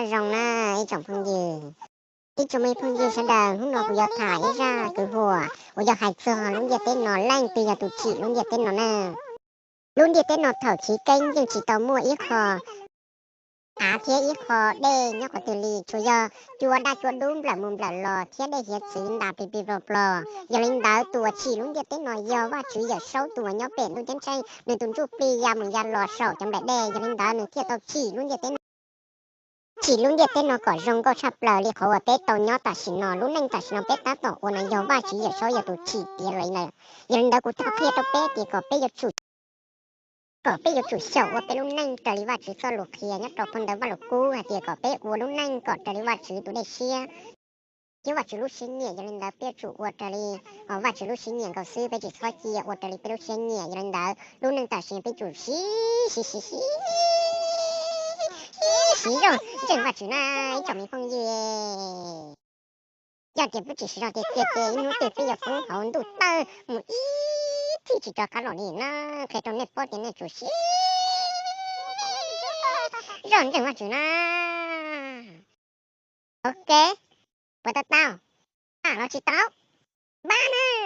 Zoo na ib tsoom phooj ywg, ib tsoom me phooj ywg sawv daws, hnub no kuv yuav tham ib zaj kwv huam uas yog hais txog lub ntiaj teb no leej twg yog tus tsim lub ntiaj teb no na. Lub ntiaj teb no thaum chiv keeb yeej tsis tau muaj ib qho av thiab ib qho dej nyob qhov twg li, tsuas yog cua daj cua dub nplawm mus nplawm los thiab dej hiav txwv ntas plig plig plog plog. Yog li ntawd tus uas tsim lub ntiaj teb no yog Vajtswv Yawm Saub tus uas nyob pem ntuj ceeb tsheej, nws tus ntsuj plig ya mus ya los saum cov nplaim dej. Yog li ntawd nws thiaj tau tsim lub ntiaj teb no. Tsim lub ntiaj teb no kom zoo nkauj tshaj plaws li qhov uas peb tau nyob tam sim no. Lub neej tam sim no peb tab tom ua no yog Vajtswv Yawm Saub yog tus tsim tiav los li ntawd. Yog li ntawd kuv thiaj qhia rau peb tias kom peb yuav tsum kom peb yuav tsum xyaum ua peb lub neej raws li Vajtswv txoj lus qhia nyob rau phau ntawv Vajluskub hais tias kom peb ua lub neej kom raws li Vajtswv tus dej siab thiab Vajtswv lub siab nyiam. Yog li ntawd peb yuav tsum ua raws li Vajtswv lub siab nyiam nkaus xwb, peb tsis txhob cia ua raws li peb lub siab nyiam. Yog li ntawd lub neej tam sim no peb tsum siv siv siv siv siv zog ntseeg Vajtswv na ib tsoom me phooj ywg. Yog tias peb tsis siv zog tiag tiag ces ib hnub twg peb yuav poob hauv ntuj tawg mus ib txhij tsis rov qab los li na. Qhia rau nej paub tias nej tsum siv zog ntseeg Vajtswv na. Ok, puas tau tau? Los tsis tau? Pab na.